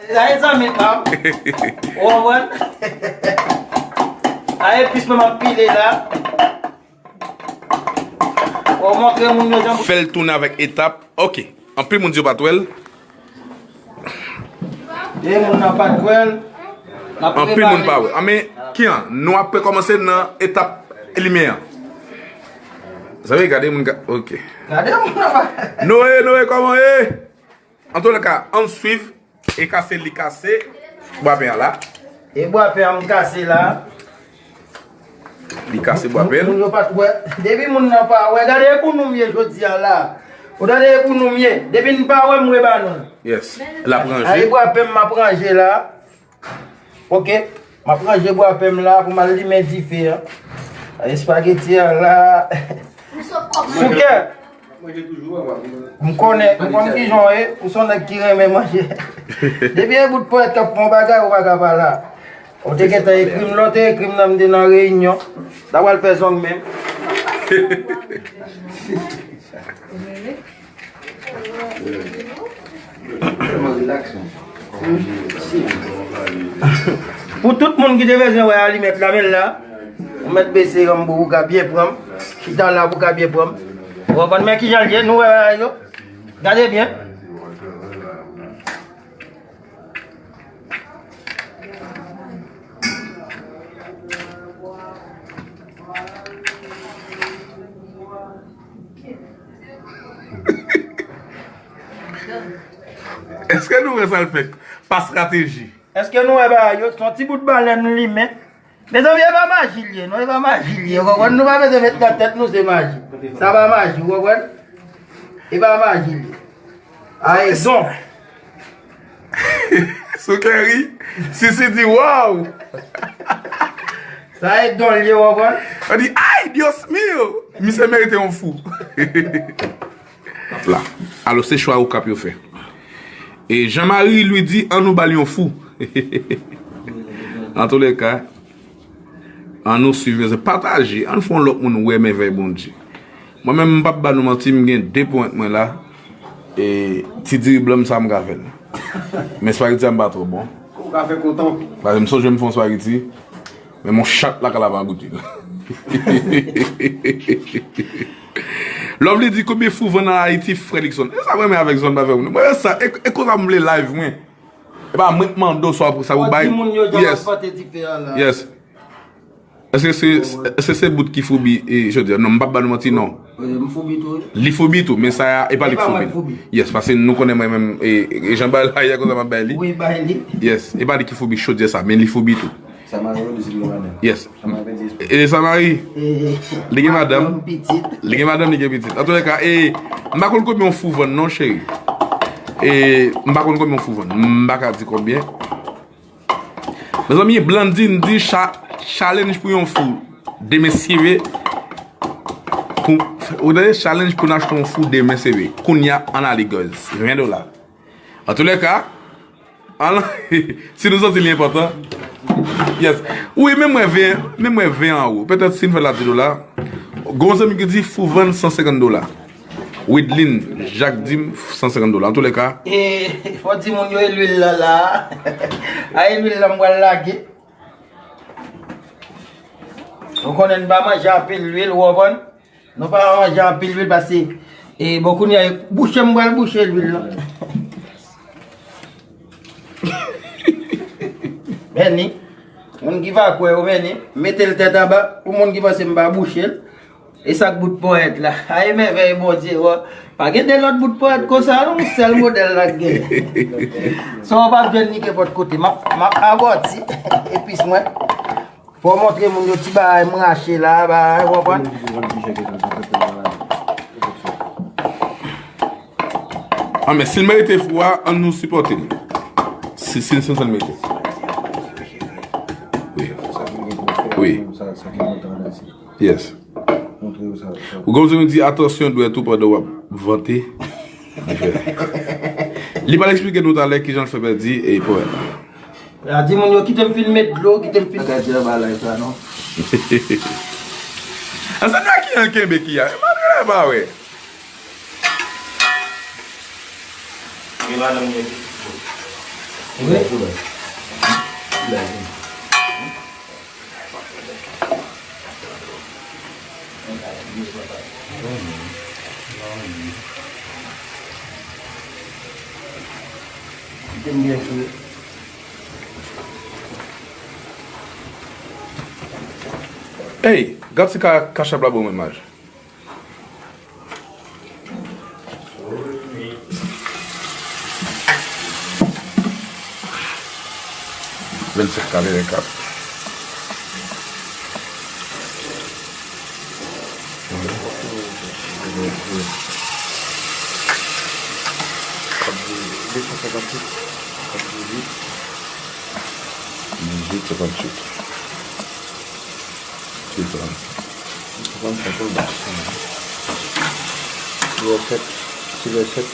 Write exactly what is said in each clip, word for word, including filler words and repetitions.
Sa e zanmi pa m. Ou konprann? A epis mwen m ap pile la. Ou montre moun yo jan pou fè l tounen avèk etap. Ok. Anpil moun di yo pa t wè l. E moun nan pa t wè l. Anpil moun pa wè. Anmen, ki an? Nou ap kòmanse nan etap limyè an. Sa vle gade moun ka, ok. Gade moun nan pa. Noe, Noe, kòman ye? Antouka, ann swiv. E kase, li kase bwapen an la. E bwapen an m kase la. Li kase bwapen. Moun yo pa t wè. Depi moun nan pa wè, gade e pou nou m ye jodi a la. Ou tande e pou nou m ye. Depi n pa wè m, m wè ba nou. Yes. L ap ranje. Ay, bwapen m, m ap ranje la. Ok. M ap ranje bwapen m la pou m al limen dife a. Espageti a la. Souke. M konnen, m konn kijan w ye, ou se yon nèg ki renmen manje. Depi e bout ponyèt k ap fè yon bagay, ou pa ka pa la. Ou te gentan ekri m, lè w te ekri m nan, m te nan reyinyon. Sa pral fè zong menm. Pou tout moun ki te bezwen wè alimèt la, men l la. Ou mèt bese ranm pou ou ka byen pran m. Chita la pou ka byen pran m. Ou konprann men kijan l ye, nou wè bagay yo. Gade byen. Èske nou wè sa l fè? Pa estrateji. Èske nou wè bagay yo? Se yon ti bout balèn limen. Mezanmi, e pa maji l ye, non, e pa maji l ye. Ou konprann? Nou pa bezwen met nan tèt nou se maji. Sa pa maji, ou konprann? E pa maji l ye. A e don. Souke ri, Sisi di, waw! Sa e don l ye, ou konprann? Yo di, ay, Dios mío! Misye merite yon fou. La. Alò, se chwa Okap yo fè. E Jean-Marie, li di, ann nou ba l yon fou. Antouleka, ann nou swiv, pataje, ann fè yon lòt moun wè mèvèy Bondye. Mwen menm, m p ap ba nou manti, m gen de ponyèt mwen la. E ti diri blan m sa m ka fè l. Men espageti a m pa twò bon. Ou ka fè koton. Paske m sonje m fè yon espageti, men mon chat la ka la pa goute l. Lovely di konbyen fou vann an Ayiti, frè Likson? E sa mwen menm avèk zòn pa fè moun. Mwen sa, e, e konsa m vle live mwen. E pa mwen k mande w sa pou sa ou bay. Yes. Yes. Èske se, èske se bout ki foubi, e, jodi a? Non, m p ap ba nou manti, non. Li foubi tou, men sa a, e pa li k foubi. Yes, paske nou konnen mwen menm, e, e jan bagay la ye a konsa m ap bay li. Yes, e pa li ki foubi jodi a sa, men li foubi tou. Yes. E Samari, li gen madanm. Li gen madanm, li gen pitit. Antouleka, e, m pa konn konbyen yon fou vann non, cheri. E, m pa konn konbyen yon fou vann. M pa ka di konbyen. Mezanmi, Blandine di cha-, challenge pou yon fou demen sere. Pou, ou tande, challenge pou n achte yon fou demen sere. Kounye a, ann ale, guys. Ven dola. Antouleka, ann, si nou santi li enpòtan. Yes. Wi, men mwen ven, men mwen ven an ou. Petèt si n fè l a dis dola. Gon zanmi ki di fou vann san senkant dola. Widlin Jacques di m san senkant dola. Antouleka. E, fò di moun yo e lwil la la. A e lwil la m pral lage. Ou konnen n pa manje anpil lwil, ou konprann? Nou pa manje anpil lwil paske, e, bon, kounye a, bouche m pral bouche lwil la. Men ni, moun ki pa kwè yo, men ni, mete l tèt anba, pou moun ki panse m pa bouche l. E sa k bout ponyèt la? Ay, mèvèy Bondye, wè. Pa gen de lòt bout ponyèt konsa, non, yon sèl modèl la k genyen. Sa w p ap jwenn li kenpòt kote. M ap, m ap abòti epis mwen. Fò w montre moun yo ti bagay m rache la, bagay, w konprann? Anmè, si l merite fou a, ann nou sipòte l. Si, si, si, si l merite. Wi. Wi. Yes. Ou konn di atansyon dwèt ou pandan w ap vante. Li pral eksplike nou talè kijan l fè pèdi e ponyèt la. A di moun yo kite m fin met dlo, kite m fin. Gade anba live la non. Ansanm ak ki an kenbe ki a? Emmanuel pa wè. Gen madanm gen pitit. Wi. Ey, gad si ka, kachap la bon menaj. Vennsenk katrevenkat. Dizuit, senkantuit. Ti tan. Ti tan, ti tan. Ti resèt. Ti resèt.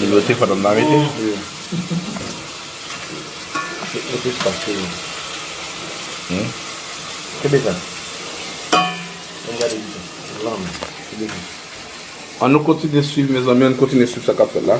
Nimewo telefòn nan m ta mete? Wi. Mete espas sou li. Hmm? Kenbe sa. Ann gade pito. Lanm. Kenbe sa. Ann nou kontinye swiv, mezanmi, ann kontinye swiv sa k ap fèt la.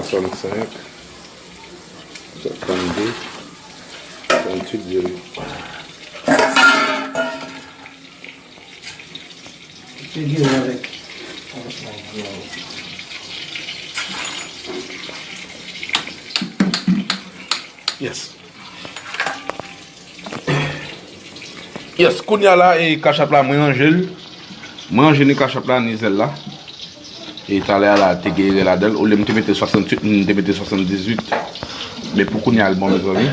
Swasannsenk, swasanndis, swasanntuit, zewo uit. Se geri avèk. Yes. Yes, kounye a la, e, kachap la, mwen ranje l. Mwen ranje ni kachap la, ni zèl la. E talè a la, te gen erè ladan l. Olye m te mete swasanntuit, m te mete swasanndizuit. Men pou kounye a, l bon, mezanmi.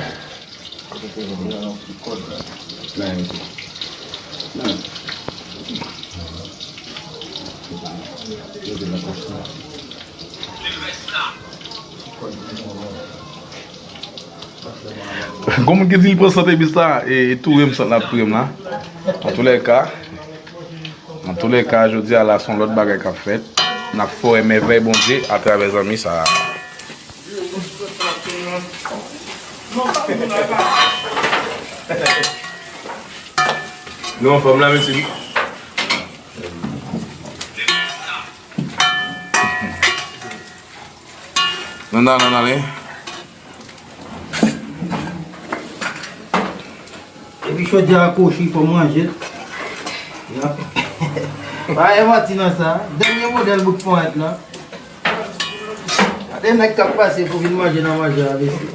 Gon moun ki di l pran sant epi sa, e, e toure m sant l ap toure m la. Antoulèka, antoulèka, jodi a la, se yon lòt bagay k ap fèt. N ap fè w wè mèvèy Bondye atravè zanmi sa a. Nou anfòm la, mesye? Nan, nan, nan, nan, wi. Epi chodyè a kwochi, fò manje l. Pa gen manti nan sa. Dènye modèl bout ponyèt la. Gade nèg k ap pase pou vin manje nan manje a, mesye.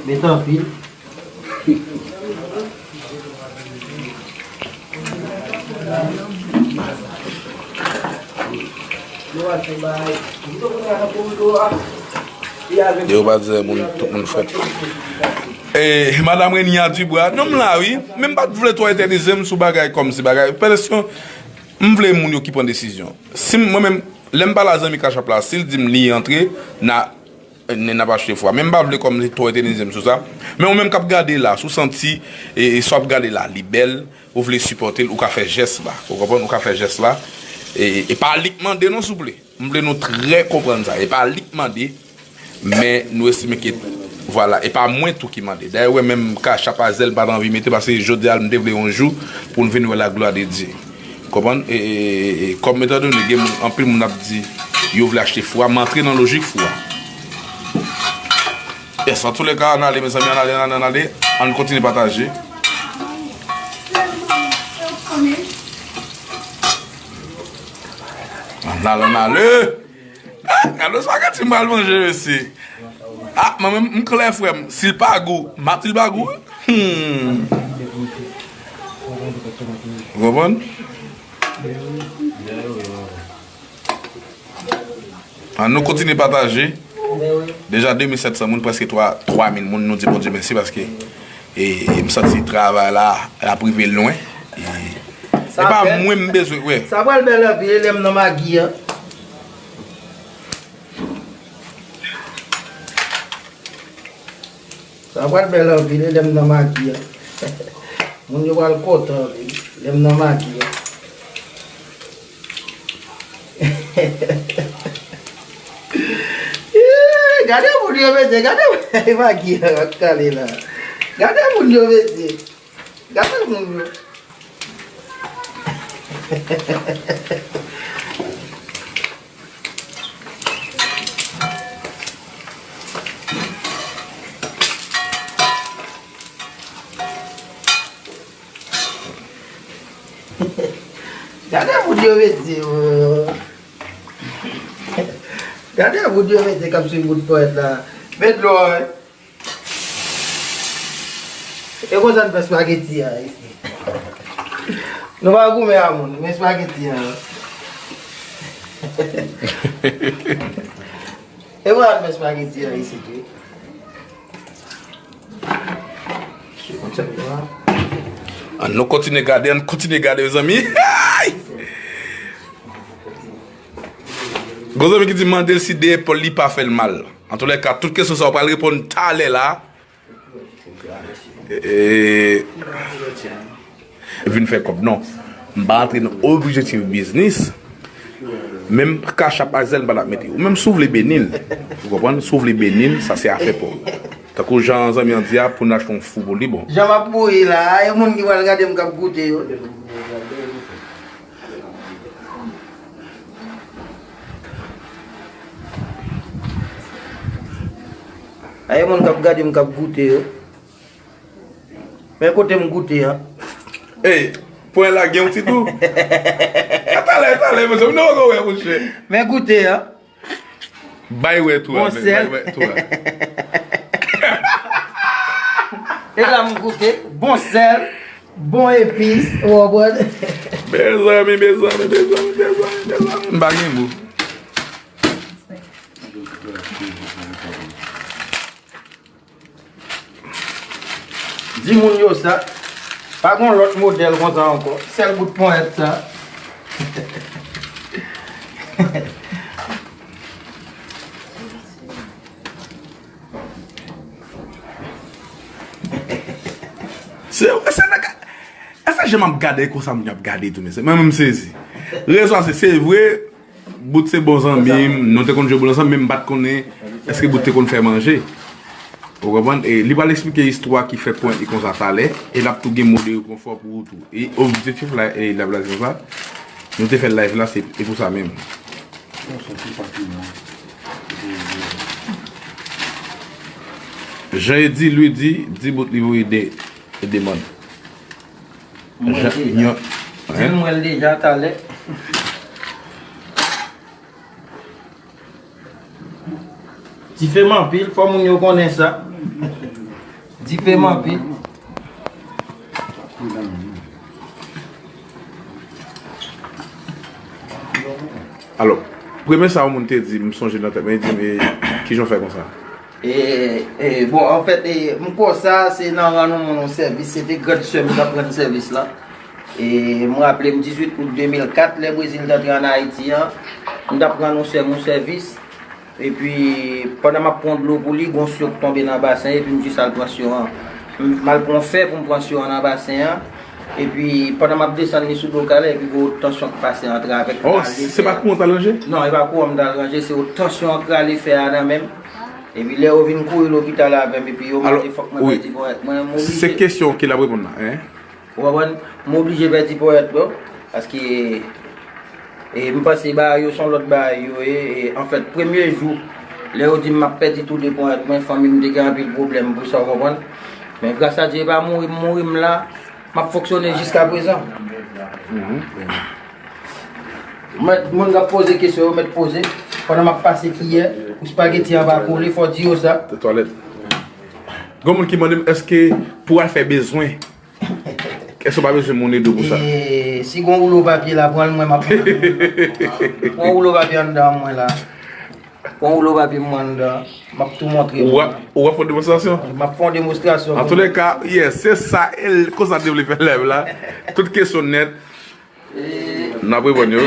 Met anpil. Yo pa di moun, tout moun fèt. E, Madam Renia Dubois, non, m la, wi. Men m pa t vle twò etènize m sou bagay kòmsi bagay. Pèsonn, m vle moun yo ki pran desizyon. Si m, mwen menm, lè m pale a zanmi kachap la, si l di m li antre, n a N, n ap achte fwa. Men m pa vle kòm li twò etènize m sou sa. Men ou menm k ap gade la, si w santi, e, e sa w ap gade la, li bèl, ou vle sipòte l, ou ka fè jès la. Ou konprann? Ou ka fè jès la. E, e pa li k mande non, souple. M vle nou trè konprann sa. E pa li k mande, men nou estime ke, vwala, e pa mwen tou ki mande. Dayè, ou wè menm kachap a zèl m pa t anvi mete, paske jodi a, m te vle yon jou pou n vin wè la gloire de Dieu. Konprann? E, e, e, e, kòm etandone gen moun, anpil moun ap di yo vle achte fwa, m antre nan lojik fwa. Yes, antoulèka, ann ale, mezanmi, ann ale, ann ale, ann ale. Ann kontinye pataje. Ann ale, ann ale. Ah, gade spaghetti m pral manje, mesye. Ah, mwen menm, m klè, frè m. Si l pa gou, m ap di l pa gou, wi. Hmm. Ou konprann? Ann nou kontinye pataje. Deja de mil sèt san moun, prèske twa, twa mil moun, nou di Bondye mèsi paske, e, e, m santi travay la, l ap rive lwen. E, e pa mwen m bezwen, wè. Sa pral bèl anpil, e lè m nan magi a. Sa pral bèl anpil, e lè m nan maki a. Moun yo pral kontan anpil, lè m nan maki a. Gade moun yo, mesye, gade maki a ap kale la. Gade moun yo, mesye. Gade moun yo. Gade moun yo, mesye, o. Gade moun yo, mesye, k ap swiv bout ponyèt la. Met dlo a, wi. E konsa n fè spageti a isi. Nou pa goumen a moun, men spageti a. E konsa n fè spageti a isi, wi. An nou kontinye gade, an kontinye gade, mezanmi. Ay! Gon zanmi ki di mande l si de epòl li pa fè l mal. Antoulèka, tout kesyon sa w pral reponn talè la. E, vin fè kòb, non. M pa antre nan objektif biznis. Menm Cash App ak Zelle m pa t ap mete. Ou menm si w vle beni l. Ou konprann? Si w vle beni l, sa se afè pa w. Tankou jan zanmi an di a, pou n achte yon fou pou li, bon. Jan m ap bouyi la, e moun ki pral gade m k ap goute yo. Ay, moun k ap gade m k ap goute yo. Men kote m goute a. Ey, pwen la gen yon ti tou. Talè, talè, mezanmi, nou poko wè, monchè. Men goute a. Bay wè tou a, bay wè tou a. E la m goute, bon sèl, bon epis, ou konprann? Mezanmi, mezanmi, mezanmi, mezanmi, mezanmi. M pa gen mo. Di moun yo sa, pa gon lòt modèl konsa ankò. Sèl bout ponyèt sa. Se, se nan ka, èske jan m ap gade konsa moun yo ap gade tou, mesye? Mwen menm m sezi. Rezon se, se vre, Bout se bon zanmi m, nou te konn jwe boul ansanm, men m pa t konnen èske Bout te konn fè manje. Ou konprann? E li pral eksplike istwa ki fè pwen li konsa talè, e l ap tou gen mo de rekonfò pou ou tou. E objektif la, e l ap la se konsa, nou te fè live la, se e pou sa menm. Jan e di, Louis di, di Bout li voye de, de demann. M wè l deja. Di l m wè l deja talè. Dife m anpil, fò moun yo konnen sa. Dife m anpil. Alò, premye sa yon moun te di, m sonje nan tèt mwen, li di m, e, kijan w fè konsa? E, e, bon, anfèt, e, m kwè sa, se nan rann yon moun yon sèvis, se te grann sè m t ap rann sèvis la. E, m raple m dizuit out de mil kat, lè Brezil t antre ann Ayiti an, m t ap rann yon sè m yon sèvis. Epi, pandan m ap pran dlo pou li, gon syon k tonbe nan basen, epi m jis al pran syon an. M, m al pran fè pou m pran syon an nan basen an. Epi, pandan m ap desann li sou do kalè, epi gon wot tansyon k pase antre avèk. Oh, se pa kouran w t al ranje? Non, e pa kouran m t al ranje, se wot tansyon an k rale fè a nan men m. Epi lè yo vin kouri lopital avè m, epi yo mande fòk mwen pèdi ponyèt mwen, m oblije. Se kesyon ke l ap reponn la, en? Ou konprann? M oblije pèdi ponyèt mwen, paske, e, m panse bagay yo se yon lòt bagay yo ye, e, anfèt, premye jou, lè yo di m m ap pèdi tou de ponyèt mwen, fanmi m te gen anpil pwoblèm pou sa, ou konprann? Men gras a Dye, e pa mouri m mouri m la, m ap fonksyone jiskaprezan. Mèt, moun k ap poze kesyon yo mèt poze. Pandan m ap pase kiyè pou espageti an pa kole, fò di yo sa. Twalèt. Gon moun ki mande m èske pou al fè bezwen, èske w pa bezwen moun ede w pou sa? E, si gon woulo papye la, pran l mwen, m ap pran woulo papye anndan an mwen la. Pran woulo papye mwen anndan, m ap tou montre w. Ou ap, ou ap fè yon demonstrasyon? M ap fè yon demonstrasyon. Antoulèka, yes, se sa, e l, konsa te vle fè lèv la. Tout kesyon nèt. E, n ap reponn yo.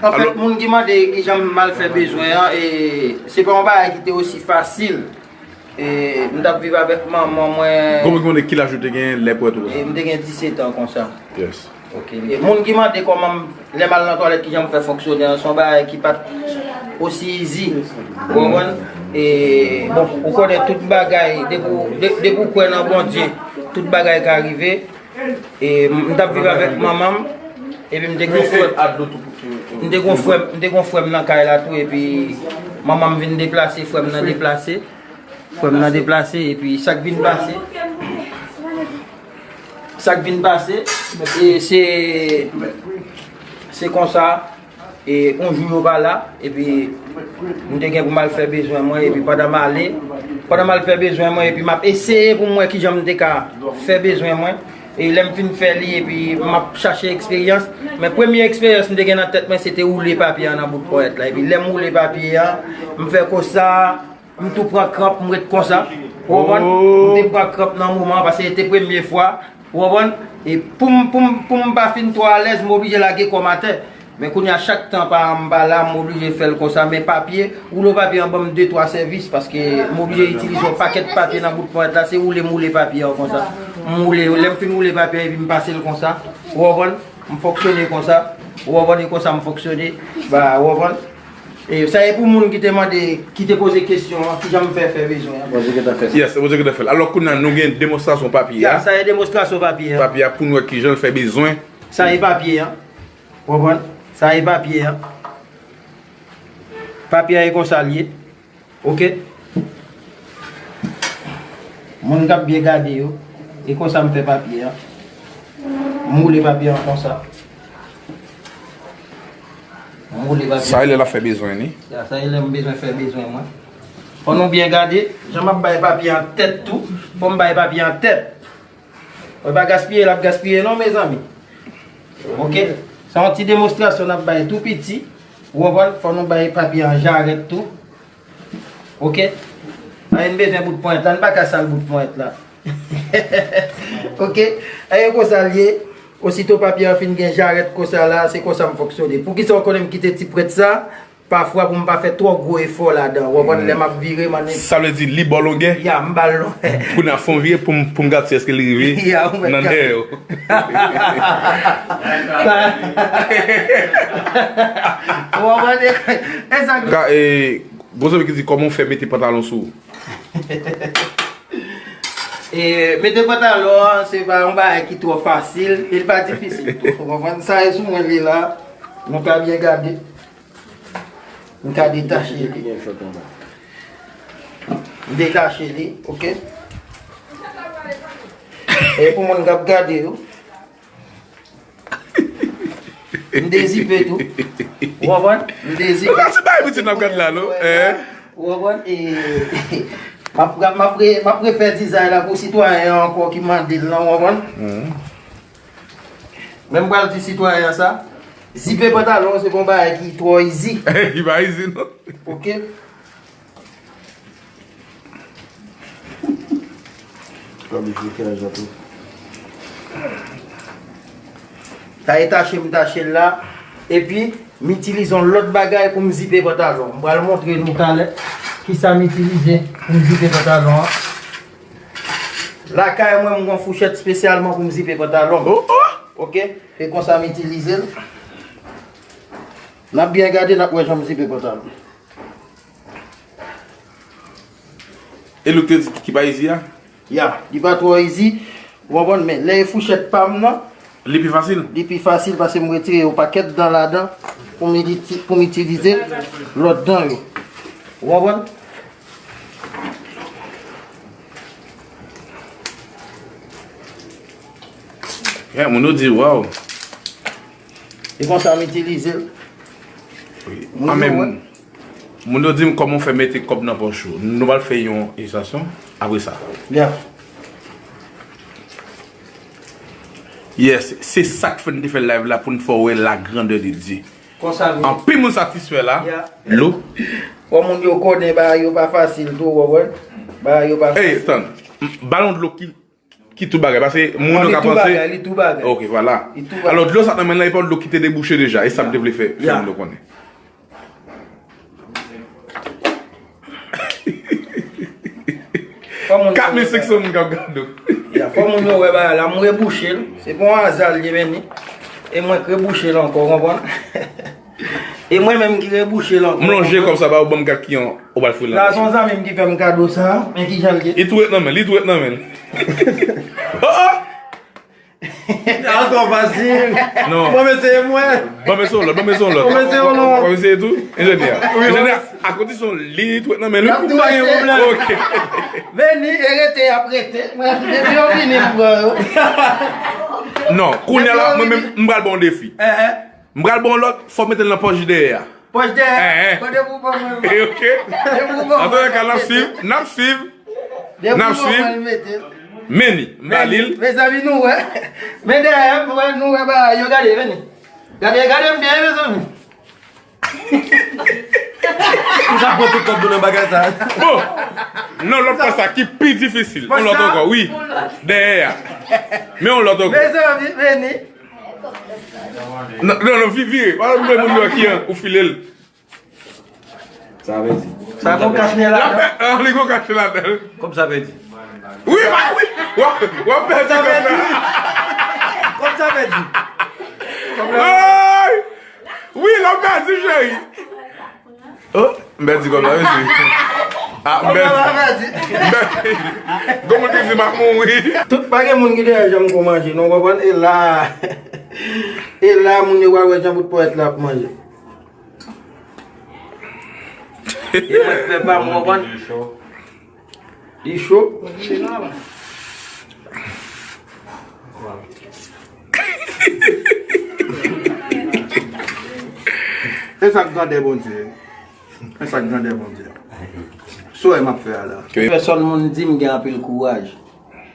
Anfèt, moun ki mande kijan m al fè bezwen an, e, se pa yon bagay ki te osi fasil. E, m t ap viv avèk manman mwen. Gon moun ki mande ki laj ou te gen lè pwèt ou? E, m te gen disèt an konsa. Yes. Ok. E, moun ki mande kòman m, lè m al nan twalèt, kijan m fè fonksyone an, se yon bagay ki pa t osi easy. Ou konprann? E, bon, ou konnen tout bagay, depi w, de, depi w kwè nan Bondye, tout bagay ka rive. E m t ap viv avèk manman m, epi m te gen frè m, m te gen frè m, m te gen frè m nan kay la tou, epi manman m vin deplase, frè m nan deplase, frè m nan deplase, epi sa k vin pase, sa k vin pase, e se, se konsa, E yon jou yo pa la, epi m te gen pou m al fè bezwen mwen, epi pandan m ale, pandan m al fè bezwen mwen, epi m ap eseye pou m wè kijan m te ka fè bezwen mwen. E lè m fin fè li, epi m ap chache eksperyans. Men premye eksperyans m te gen nan tèt mwen, se te woule papye a nan bout ponyèt la. Epi lè m woule papye a, m fè konsa, m tou pran kranp, m ret konsa. Ou konprann? M te pran kranp nan moman an, paske se te premye fwa. Ou konprann? E pou m, pou m, pou m pa fin twò alèz, m oblije lage kò m atè. Men kounye a, chak tan pa m pa la, m oblije fè l konsa. Men papye, woulo papye an ban m de twa sèvis, paske m oblije itilize yon pakèt papye nan bout ponyèt la, se woule m woule papye an konsa. M woule, lè m fin woule papye an, epi m pase l konsa. Ou konprann? M fonksyone konsa. Ou konprann? E konsa m fonksyone. Ba, ou konprann? E sa e pou moun ki te mande, ki te poze kesyon an, kijan m fè fè bezwen an. Bondye gentan fè sa. Yes, Bondye gentan fè l. Alò, kounye a, nou gen demonstrasyon papye a. Ya, sa e demonstrasyon papye a. Papye a pou n wè kijan l fè bezwen. Sa e papye a. Ou konprann? Sa e papye a. Papye a e konsa l ye. Ok? Moun k ap byen gade yo, e konsa m fè papye a. M woule papye a konsa. M woule papye a. Sa e lè l ap fè bezwen li. Ya, sa e lè m bezwen fè bezwen mwen. Fò nou byen gade, jan m ap bay papye an tèt tou, fò m bay papye an tèt. Mwen pa gaspiye, l ap gaspiye non, mezanmi. Ok? Se yon ti demonstrasyon n ap bay tou piti. Ou konprann? Fò nou bay papye an jarèt tou. Ok? Ay, n bezwen bout ponyèt la, n pa ka sal bout ponyèt la. Ok? Ay, e konsa l ye. Osito papye an fin gen jarèt konsa la, se konsa m fonksyone. Poukisa w konnen m kite ti pwent sa? Pafwa pou m pa fè twò gwo efò ladan. Ou konprann? Lè m ap vire, m annik. Sa vle di li ba w longè? Ya, m ba l longè. Kounye a fè yon vire pou m, pou m gade si èske li rive nan dèyè yo. Ou konprann? E sa k Ka, e, gon zanmi ki di, kòman w fè mete pantalon sou ou? E, mete pantalon an, se pa yon bagay ki twò fasil, e li pa difisil tou. Ou konprann? Sa e sou mwen li la, nou ka byen gade. M ka detache li. M detache li, ok? E pou moun k ap gade yo, m dezipe tou. Ou konprann? M dezipe. Sa se bagay pitit n ap gade la, non? Eh? Ou konprann? E, m ap, m ap re-, m ap refè dizay la pou sitwayen an ankò ki mande l lan, ou konprann? Men m pral di sitwayen an sa, zipe pantalon se pa yon bagay ki twò izi. Li pa izi, non. Ok. Taye tache m tache l la. Epi, m itilize yon lòt bagay pou m zipe pantalon. M pral montre nou talè kisa m itilize pou m zipe pantalon an. Lakay mwen, m gen yon fouchèt espesyalman pou m zipe pantalon m. Oh, oh! Ok? Se konsa m itilize l. N ap byen gade, n ap wè jan m zipe pantalon. E look te di ki pa izi a? Ya, li pa twò izi. Ou konprann, men lè e fouchèt pa m nan, Li pi fasil? Li pi fasil paske m retire yon pakèt dan ladan pou m iti-, pou m itilize lòt dan yo. Ou konprann? Yeah, moun yo di, waw. E konsa m itilize l. Wi. Moun yo wè. Moun yo di m kòman w fè mete kòb nan pòch ou. Nou pral fè yon ilistasyon apre sa. Yeah. Yes, se sa k fè n te fè live la pou n fè w wè la grandeur de Dieu. Konsa vre. Anpil moun satisfè la. Yeah. Dlo. Bon, moun yo konnen bagay yo pa fasil tou, ou konprann? Bagay yo pa fasil. Ey, tann. M-, balon dlo ki, ki tout bagay. Paske moun yo ka panse. Li tout bagay, li tout bagay. Ok, vwala. Li tout bagay. Alò, dlo sa nan men l la, e pa dlo ki te debouche deja. E sa m te vle fè, fè moun yo konnen. Yeah. Kat mil senk san moun k ap gade w. Ya, fò moun yo wè bagay la, m rebouche l. Se pa yon aza l ye, men ni. E mwen k rebouche l ankò, w konprann? E mwen menm ki rebouche l ankò. M lonje kòb sa ba ou, ban m kat ki an, ou pral foure nan. Sa se yon zanmi m ki fè m kado sa, men ki jan l ye. Li tou ret nan men l, li tou ret nan men l. Oh, oh! Sa twò fasil. Non. Bon, mesye, mwen. Bon, mesye, yon lòt. Bon, mesye, yon lòt. Bon, mesye, yon lòt. Bon, mesye, tou. Enjenyè. Wi, enjenyè, bon, a kondisyon li, li tou ret nan men l, wi. N ap tou ret nan men l. Ok. Men ni e rete, y ap rete. Mwen, depi yo vini, m pran yo. Non, kounye a la, mwen menm, m pral ba w yon defi. Eheh. M pral ba w lòt, fò w mete l nan pòch dèyè a. Pòch dèyè a. Eh, eh. Kote pou ban mwen? Eh, ok. Kote pou ban mwen? Antouka, n ap swiv, n ap swiv. Depi n ap swiv. Meni, m ba li l. Mezanmi, nou wè. Men dèyè, nou wè, nou wè bagay yo, gade, vini. Gade, gade m byen, mezanmi. Ou sa pran tout kòb nou nan bagay sa. Bon. Non, lòt pòch sa ki pi difisil. Yon lòt ankò, wi. Dèyè a. Men yon lòt ankò. Mezanmi, vini. Non, non, non, vi-, vire. Pa vle moun yo ki an, ou file l. Sa vle di. Sa gon kach nè la. Li ap pè-, ah, li gon kach ladan l. Kòb sa pèdi. Wi, wi. W ap, w ap pèdi kòb la. Kòb sa pèdi. Ay! Wi, l ap pèdi, cheri. Oh, m pèdi kòb la, mesye. Ah, m pèdi. M pèdi. Gon moun ki di m ap mouri. Tout pa gen moun ki te janm ko manje, nou konprann? E la, e la, moun yo pral wè jan bout ponyèt la ap manje. E mwen k fè pa m, w konprann? Li cho. E sa k grandè Bondye. E sa k grandè Bondye. Sa w wè m ap fè a la. Pèsòn moun di m gen anpil kouraj.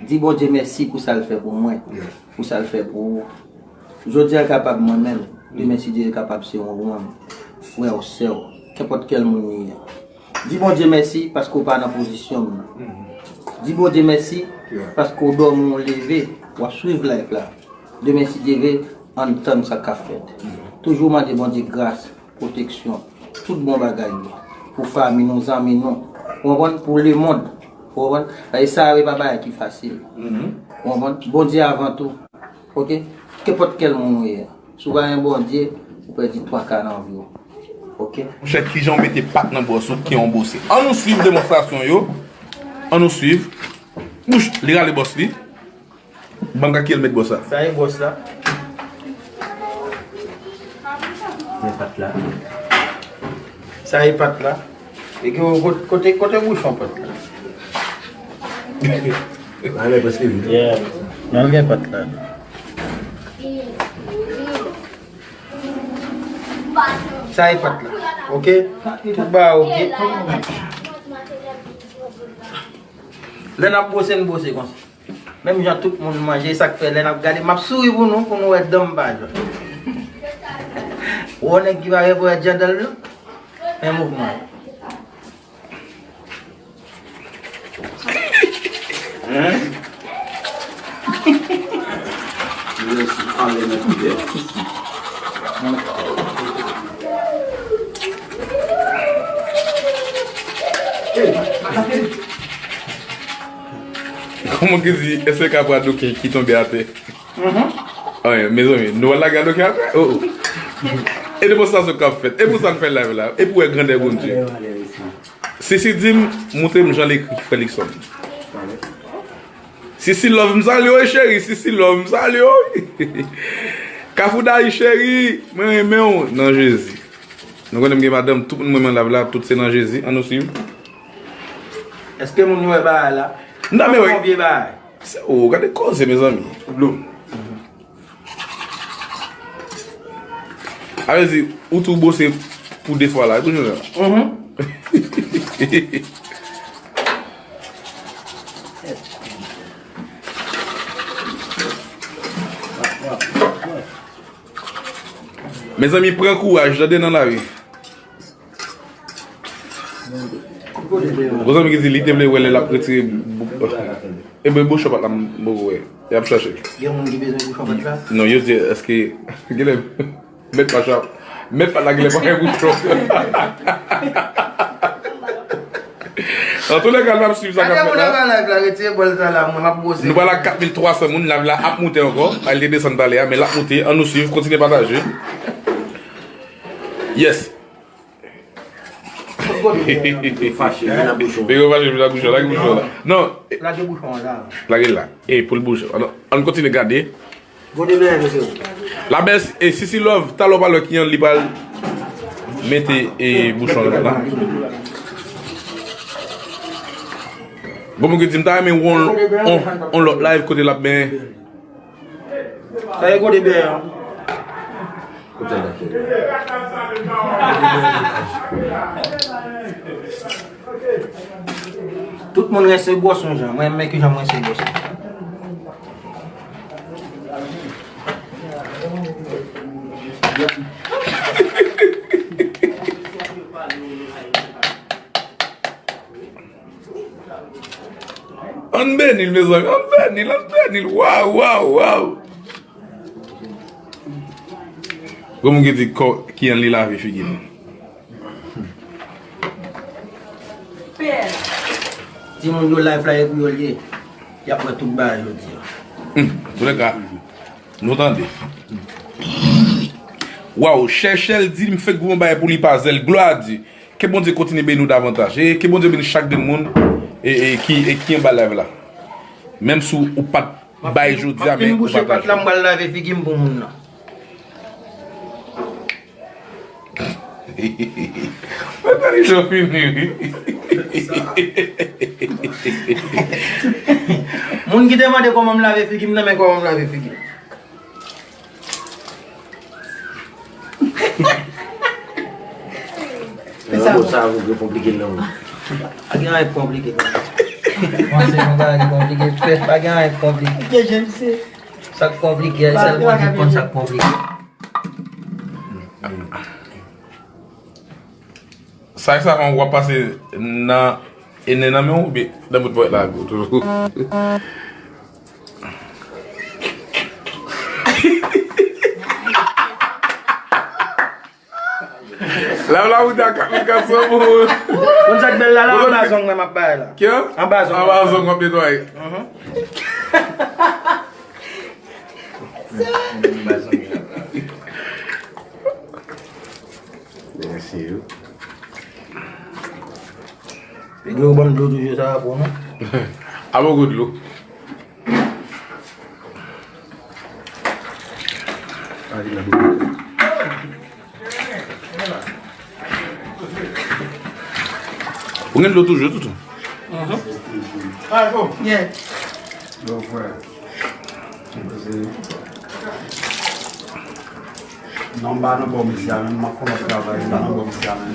Di Bondye mèsi pou sa l fè pou mwen, pou sa l fè pou ou. Jodi a kapab mwen menm, demen si Dye kapab se yon ou menm, frè w, sè w, kenpòt kèl moun li ye. Di Bondye mèsi paske w pa nan pozisyon m nan. Di Bondye mèsi paske w dòmi, w leve, w ap swiv live la. Demen si Dye vle, ann tann sa k ap fèt. Toujou mande Bondye gras, pwoteksyon, tout bon bagay yo. Pou fanmi nou, zanmi nou. Ou konprann? Pou lemonn. Ou konprann? Paske sa yo, e pa bagay ki fasil. Ou konprann? Bondye avan tou. Ok? Kenpòt kèl moun ou ye. Si w pa gen Bondye, ou pèdi twa ka nan vi w. Ok? Monchè, kijan w mete pat nan bòs ou, ki yon bòs? Ann nou swiv demonstrasyon yo. Ann nou swiv. Bouch, li rale bòs li. Ban m ka ki el met bòs la. Sa e bòs la. Men pat la. Sa e pat la. E ke kote, kote, kote bouchon pat la? Ale, prèske vin. Yeah. Nan gen pat la. Sa e pat la. Ok? Tout ba ok. Lè n ap bwose, n bwose konsa. Menm jan tout moun manje, sa k fè lè n ap gade, m ap souri pou nou, pou nou wè dan m pa jwenn. Ou wè nèg ki pa gen pou wè djandèl blan? Men mouvman yo. Hein? Kòman ki di, èske ka pran doken ki tonbe atè? Anyen, mezanmi, nou pral lage a doken atè? Oh, oh. E demonstrasyon k ap fèt. E pou sa n fè live la. E pou wè grandè Bondye. Sisi di m, montre m jan l ekri frè Likson. Sisi Love, m salye w, cheri. Sisi Love, m salye w. Kafou Dayi, cheri, mwen renmen w nan Jezi. Nou konnen m gen madanm, tout moun mwen menm la, tout se nan Jezi. Ann nou swiv. Èske moun yo wè bagay la? Non, men wi. Yon vye bagay. Se, oh, gade koze, mezanmi. Dlo. A vle di, ou tou bwose pou de fwa la, pou jounen an. Mhm. Mezanmi, pran kouraj, tande, nan lavi. Gon zanmi ki di li te vle wè lè l ap retire bou-, ebyen bouchon pat la m poko wè. Y ap chache. Gen moun ki bezwen bouchon pat la? Non, yo di èske genlè mèt pat la, mèt pat la genlè pa gen bouchon. Antoulèka, n ap swiv sa k ap fèt la. Nou pral a kat mil twa san moun, live la ap moute ankò. Al te desann talè a, men l ap moute. Ann nou swiv, kontinye pataje. Yes. Fache, vin nan bouchon. Lage bouchon la. Non. Lage bouchon la. Lage l la. E pou l bouje. Ann, ann kontinye gade. Labès e Sisi Love, talè w pral wè kijan li pral mete e bouchon nan la. Gon moun ki di m ta renmen wè on, on, on lòt live kote l ap benyen. Sa e kote benyen an. Tout moun rense bwòs yon jan. Mwen menm kijan m rense bwòs. Ann beni l, mezanmi, ann beni l, ann beni l. Waw, waw, waw. Gon moun ki di kijan li lave figi l. Timoun yo live la e pou yo l ye. Y ap wè tout bagay jodi a. Hmm, antoulèka, nou tande. Waw, Chèchèl di m fèk gwo bagay pou li pa zèl. Glwa a Dye. Ke Bondye kontinye beni w davantaj. E ke Bondye beni chak grenn moun e, e ki, e ki anba live la. Menm si w pa t bay jodi a, men ou pataje. M ap fin bouche pat la, m pral lave figi m pou moun nan. Mwen tande jan w fini, wi. Moun ki te mande kòman m lave figi m nan, men kòman m lave figi m. Sa bon, sa vre konplike non. Pa gen anyen ki konplike. Mwen se yon bagay ki konplike. Frè, pa gen anyen ki konplike. Sa k konplike, sèl Bondye konn sa k konplike. Sa e sa w ap pase nan e nen nan men w oubyen nan bout ponyèt la toujou? Lave la ou te a kat mil kat san pou. Konn sa k bèl la, la anba zong mwen m ap bay la. Kè? Anba zong. Anba zong w ap netwaye. Mhm. Mèsi wi. Dlo, ban m dlo toujou, sa va pou nou. A bon, gwo dlo. Ou gen dlo toujou, Toutou? Mhm. Yeah. Bon, frè. Non, m pa nan bò mesye a menm, m ap fè yon lòt travay, m pa nan bò mesye a menm.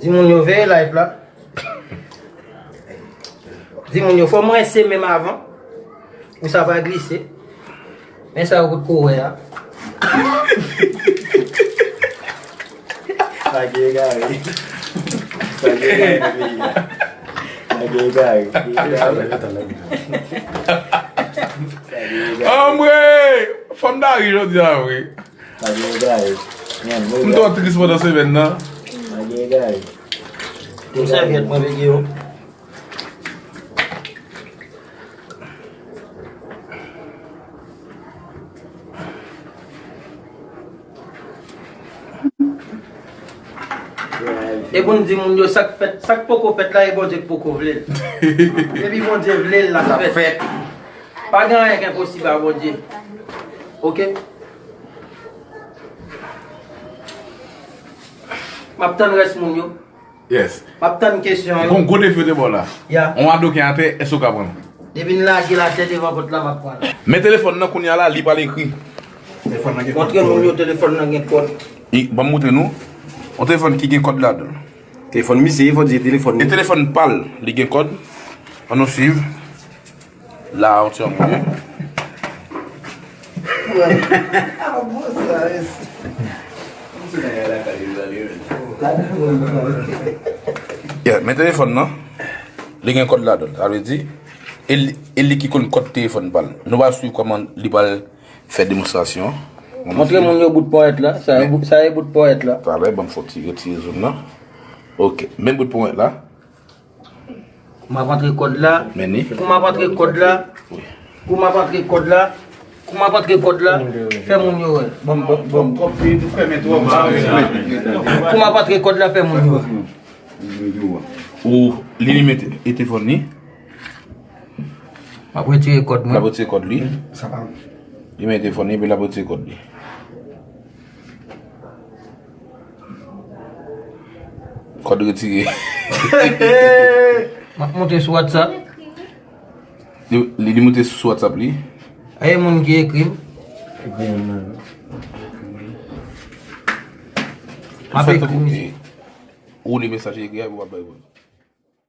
Di moun yo veye live la. Di moun yo, fò m rense men m avan. Pou sa pa glise. Men sa yo kot kou wè a. Sa gen egare. Sa gen egare nan peyi a. Sa gen egare. Anmwe! Fanm ta ri jodi a vre. Pa gen egare. M twò tris pandan semèn nan. Pa gen egare. Yon sèvyèt mwen peke yo. E pou n di moun yo sa k fèt, sa k poko fèt la, e Bondye k poko vle l. Depi Bondye vle l, l ap fèt. Pa gen anyen k enposib a Bondye. Oke? M ap tann rès moun yo. Yes. M ap tann kesyon yo. Gon gwo defi yo te ba w la. Ya. On adoken atè, èske w ka pran l? Depi n lage l atè devan pòt la, m ap pran l. Men telefòn nan kounye a la, li pral ekri. Telefòn nan gen kòd. Montre moun yo telefòn nan gen kòd. I, ban m montre nou. On telefòn ki gen kòd ladan l. Telefòn misye, fò di telefòn li. E telefòn pa l, li gen kòd. Ann nou swiv. La, on ti janm. Yeah, men telefòn nan, li gen kòd ladan l. Sa vle di, e li, e li ki konn kòd telefòn pa l. Nou pral swiv kòman li pral fè demonstrasyon an. Montre moun yo bout ponyèt la. Sa e bout, sa e bout ponyèt la. Talè, ban m fè ti retire zoom nan. Ok, men bout ponyèt la. Kou m ap antre kòd la. Men ni. Kou m ap antre kòd la. Kou m ap antre kòd la. Kou m ap antre kòd la. Fè moun yo wè. Bon, bon, bon. Kou m ap antre kòd la, fè moun yo wè. Ou li limen te- e telefòn li. M ap retire kòd mwen. L ap retire kòd li. Li men telefòn li, epi l ap retire kòd li. Kòd retire. M ap monte sou WhatsApp. Li, li, li monte sou WhatsApp li. Aye moun ki ekri m. M ap ekri misye. Ou li mesaj li ekri a, epi w ap bay reponn.